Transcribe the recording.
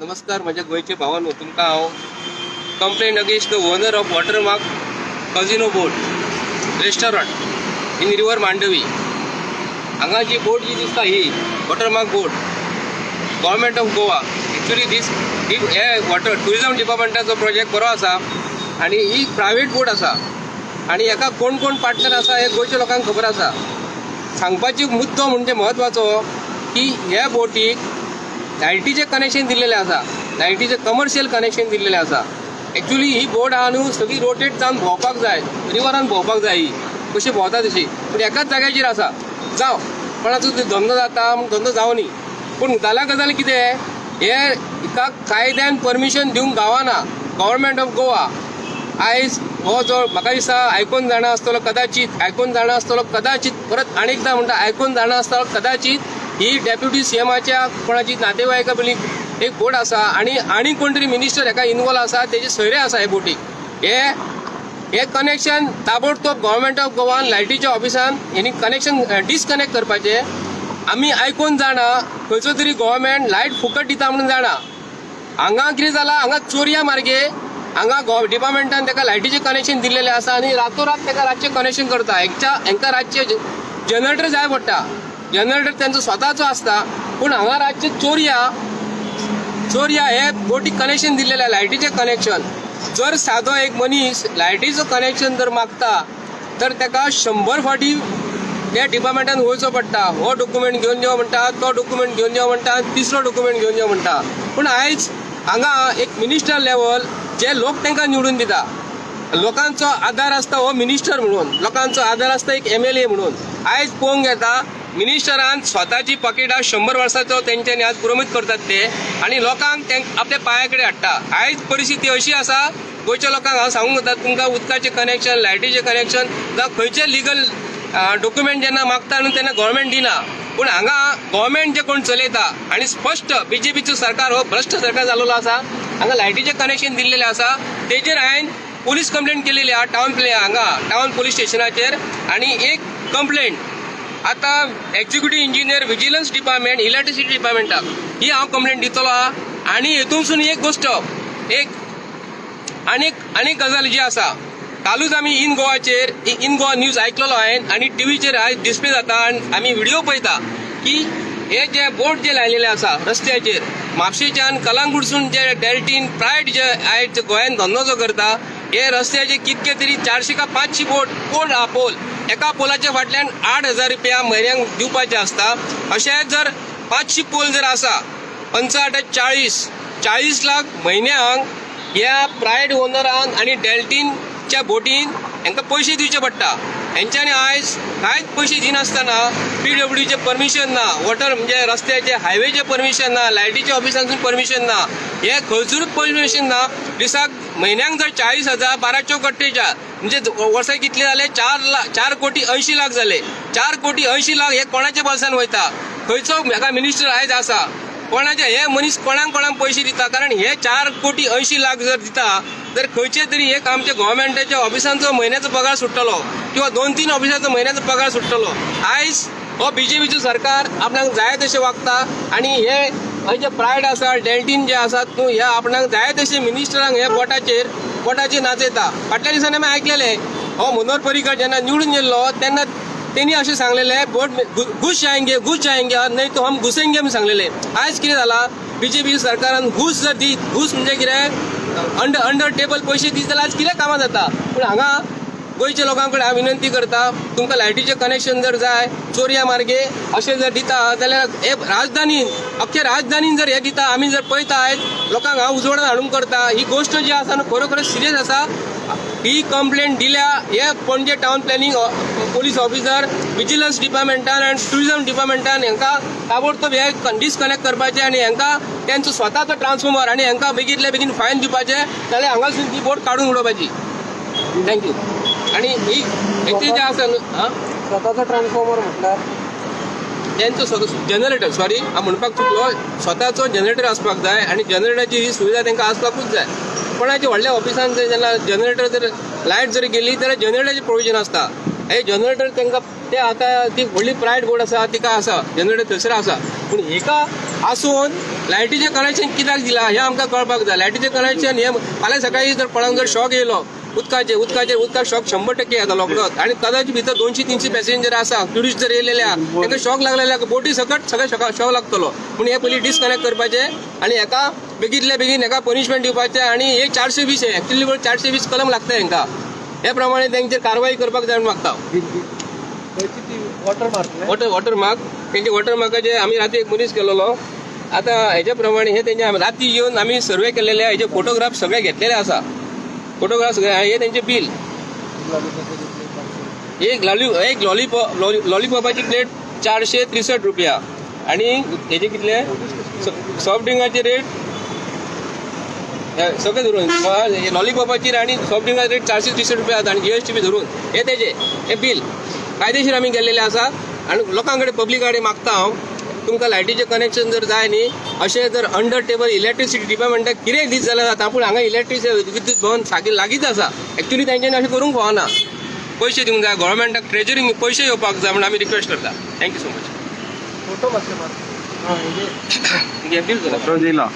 नमस्कार म्हज्या गोंयचे भावांनो, तुमकां हांव complaint against the owner of Watermark Casino boat restaurant in river Mandovi. हांगा जी बोट जी दिसता ही Watermark boat, Government of Goa, actually this he hey water tourism डिपार्टमेंटाचो प्रोजेक्ट बरो आसा आनी ही प्रायवेट बोट आसा आनी हेका कोण कोण पार्टनर आसा हे गोंयच्या लोकांक खबर आसा. सांगपाची मुद्दो म्हणजे म्हत्वाचो की ह्या बोटीक लायटीचें कनेक्शन दिल्लेलें आसा, लायटीचें कमर्शियल कनेक्शन दिल्लेलें आसा. एक्चुली ही बोट आहा न्हू, सगळी रोटेट जावन भोंवपाक जाय, रिवरान भोंवपाक जाय. ही कशी भोंवता तशी, पूण एकाच जाग्याचेर आसा. जावं, कोणाचो धंदो जाता म्हूण धंदो जावनी, पूण जाल्या गजाल कितें, हे हिका कायद्यान परमिशन दिवंक गावना गव्हर्मेंट ऑफ गोवा. आयज हो जो म्हाका दिसता आयकून जाणा आसतलो कदाचित, आयकून जाणा आसतलो कदाचित, परत आनी एकदां म्हणटा, आयकून जाणा आसतलो कदाचित, ही डेप्युटी सीएमाच्या कोणाची नातेवाईका पयलीं एक बोट आसा आनी आनी कोण तरी मिनिस्टर हेका इनवॉल्व आसा, तेजे सोयरे आसा हे बोटीक. हे हे कनेक्शन ताबडतोब गव्हर्मेंट ऑफ गोवान लायटीच्या ऑफिसान हेणी कनेक्शन डिसकनेक्ट करपाचें. आमी आयकून जाणा, खंयचो तरी गव्हर्मेंट लायट फुकट दिता म्हणून जाणा. हांगा कितें जालां, हांगा चोरया मार्गे हांगा डिपार्टमेंटान ताका लायटीचें कनेक्शन दिल्लेलें आसा आनी रातोरात ताका रातचें कनेक्शन करता. हेंच्या हेंकां रातचें जनरेटर जाय पडटा, जनरेटर तेंचो स्वताचो आसता, पूण हांगा रातचे चोरया चोरया हे बोटीक कनेक्शन दिल्लेलें, लायटीचें कनेक्शन. जर सादो एक मनीस लायटीचो कनेक्शन जर मागता तर ताका 100 फावटी त्या डिपार्टमेंटान वयचो पडटा. हो डॉक्युमेंट घेवन यो म्हणटा, तो डॉक्युमेंट घेवन यो म्हणटा, तिसरो डॉक्युमेंट घेवन यो म्हणटा. पूण आयज हांगा एक मिनिस्टर लेवल जे लोक तांकां निवडून दिता, लोकांचो आदार आसता हो मिनिस्टर म्हणून, लोकांचो आदार आसता एक एमएलए म्हणून. आयज पळोवंक येता, मिनिस्टरान स्वताची पाकिटां 100 वर्साचो तेंच्यांनी आज पुरोमीत करतात ते आनी लोकांक ते आपल्या पांया कडेन हाडटा. आयज परिस्थिती अशी आसा, गोंयच्या लोकांक हांव सांगूंक वता, तुमकां उदकाचें कनेक्शन, लायटीचें कनेक्शन जावं खंयचें लिगल डॉक्युमेंट जेन्ना मागता न्हू, तेन्ना गव्हर्मेंट दिना. पूण हांगा गव्हर्मेंट जे कोण चलयता आनी स्पश्ट बीजेपीचो सरकार हो भ्रश्ट सरकार जाल्लो आसा. हांगा लायटीचें कनेक्शन दिल्लेलें आसा, तेजेर हांवें पोलीस कंप्लेंट केलेली आहा टावन प्ले हांगा टावन पोलीस स्टेशनाचेर आनी एक कंप्लेंट आतां executive engineer, vigilance department, electricity डिपार्टमेंटाक ही हांव कंप्लेंट दितलो आहा. आनी हेतूनसून एक गोश्ट, एक आनीक आनीक गजाल जी आसा, कालूच आमी इन गोवाचेर, इन गोवा न्यूज आयकलेलो हांवें आनी टिवीचेर आयज डिस्प्ले जाता आनी आमी व्हिडिओ पळयता की हे जे बोट जे लायलेले आसा रस्त्याचेर, म्हापशेच्यान कलांगुटसून जे डेल्टीन प्रायड जे आयज गोंयान धंदो जो करता, हे रस्त्याचे कितके तरी 400 का 500 बोट पोल आहा. पोल, एका पोलाच्या फाटल्यान 8000 रुपया म्हयन्याक दिवपाचे आसता. अशें जर 500 पोल जर आसा, पंच आठ 40, 40 लाख म्हयन्याक ह्या प्रायड ओनरान आनी डेल्टीनच्या बोटीन हांकां पयशे दिवचे पडटा. हेंच्यांनी आयज कांयच पयशे दिनासतना, पीडब्ल्यूचे परमिशन ना, वॉटर म्हणजे रस्त्याचे हायवेचे परमिशन ना, लायटीच्या ऑफिसांतून परमिशन ना, हे खंयसरूच परमिशन ना. दिसाक म्हयन्याक जर 40,000, 12 चौक 48, म्हणजे वर्साक कितले जाले? 4 लाख, 4 कोटी 80 लाख जाले. 4 कोटी 80 लाख हे कोणाच्या बोल्सान वयता? खंयचो म्हाका मिनिस्टर आयज आसा कोणाचे? हे मनीस कोणाक कोणाक पयशे दिता? कारण हे 4 कोटी 80 लाख जर दिता तर खंयचे तरी एक आमच्या गव्हर्मेंटाच्या ऑफिसांचो म्हयन्याचो पगार सुट्टलो किंवा दोन तीन ऑफिसाचो म्हयन्याचो पगार सुट्टलो. आयज हो बीजेपीचो सरकार आपणाक जाय तशें वागता आनी हे हे जे प्रायड आसा, डेल्टीन जे आसात न्हू, हे आपणाक जाय तशें मिनिस्टरांक हे बोटाचेर बोटाचेर नाचयता. फाटल्या दिसांनी आमी आयकलेले, हो मनोहर पर्रीकर जेन्ना निवडून येयल्लो तेन्ना तेणी अशें सांगलेलें, बोट में घुस जाएंगे, घुस जाएंगे, नहीं तो हम घुसेंगे म्हणून सांगलेले. आयज कितें जाला? बीजेपी सरकारान घूस जर दी, घूस म्हणजे कितें, अंडर अंडर टेबल पयशे दीत जाल्यार आज कितें कामां जाता. पूण हांगा गोंयच्या लोकां कडेन हांव विनंती करता, तुमकां लायटीचें कनेक्शन जर जाय, चोरया मार्गे अशें जर दिता जाल्यार हे राजधानीन, अख्खे राजधानीन जर हे दिता, आमी जर पळयता, आयज लोकांक हांव उजवाडान हाडूंक करता. ही गोश्ट जी आसा न्हू, खरोखर सिरियस आसा. ही कंप्लेंट दिल्या हे Panaji town planning police officer, vigilance डिपार्टमेंटान आनी टुरिझम डिपार्टमेंटान हांकां ताबडतोब हे डिस्कनेक्ट करपाचें आनी हांकां तेंचो स्वताचो ट्रान्सफॉर्मर आनी हांकां बेगीनल्या बेगीन फायन दिवपाचें, जाल्यार हांगासून ती बोट काडून उडोवपाची. Thank you. आनी ही हेची जे आसा न्हू, आं, स्वताचो ट्रान्सफॉर्मर म्हटल्यार? तेंचो स्वता जनरेटर, सॉरी, हांव म्हणपाक चुकलो, स्वताचो जनरेटर आसपाक जाय आनी जनरेटराची ही सुविधा तांकां आसपाकूच जाय. कोणाच्या व्हडल्या ऑफिसान जर जेन्ना जनरेटर जर लायट जर गेली जाल्यार जनरेटराचें प्रोविजन आसता. हे जनरेटर तांकां ते आतां ती व्हडली प्रायवेट बोट आसा, तिका आसा जनरेटर थंयसर आसा, पूण हेका आसून लायटीचें कनेक्शन कित्याक दिलां हें आमकां कळपाक जाय. लायटीचें कनेक्शन हें फाल्यां सकाळीं जर कोणाक जर शॉक येयलो उदकाचेर, उदकाचेर उदकाक शॉक 100% येता रोखडोच. आनी कदाचित भितर 200-300 पॅसेंजर आसा, ट्युरिस्ट जर येयलेले आहा, तांकां शॉक लागलेले, बोटी सकट सगळे शॉक लागतलो. पूण हे पयलीं डिस्कनेक्ट करपाचें आनी हेका बेगीतल्या बेगीन हेका पनिशमेंट दिवपाचें. आनी हे 420, एक्चुअली 420 कलम लागता हेंकां. हे प्रमाणे तेंचेर कारवाई करपाक जाय म्हूण मागता. खंयची ती वॉटर मार्क? वॉटर मार्क, तेंचे वॉटर मार्काचे आमी राती एक मनीस केलेलो. आतां हेच्या प्रमाणे हे तेंचे आमी राती येवन आमी सर्वे केलेले, हेजे फोटोग्राफ सगळे घेतलेले आसा, फोटोग्राफ सगळे. हे तेंचे बील. एक लॉलीपॉप, लॉलीपॉपाची प्लेट 463 रुपया. आणि हेजे कितले सॉफ्ट ड्रिंकाचे रेट सगळे धरून, लॉलीपॉपाची आणि सॉफ्ट ड्रिंकाचे रेट 463 रुपया आसा आणि जीएसटी बी धरून. हे तेजे हे बील कायदेशीर आमी केल्लेले आसा. आणि लोकां कडेन, पब्लिका कडेन मागता हांव, तुमकां लायटीचें कनेक्शन जर जाय न्ही, अशें जर अंडर टेबल इलेक्ट्रिसिटी डिपार्टमेंटाक कितेंय दीत जाल्यार जाता, पूण हांगा इलेक्ट्रिसिटी विद्युत भवन सारकें लागींच आसा. एक्चुली तेंच्यांनी अशें करूंक फावना. पयशे दिवंक जाय गव्हर्मेंटाक, ट्रेजरींग पयशे येवपाक जाय म्हूण आमी रिक्वेस्ट करता. Thank you so much. Photo मातशे मार. हा, हेजे हे बील. फोटो दिला.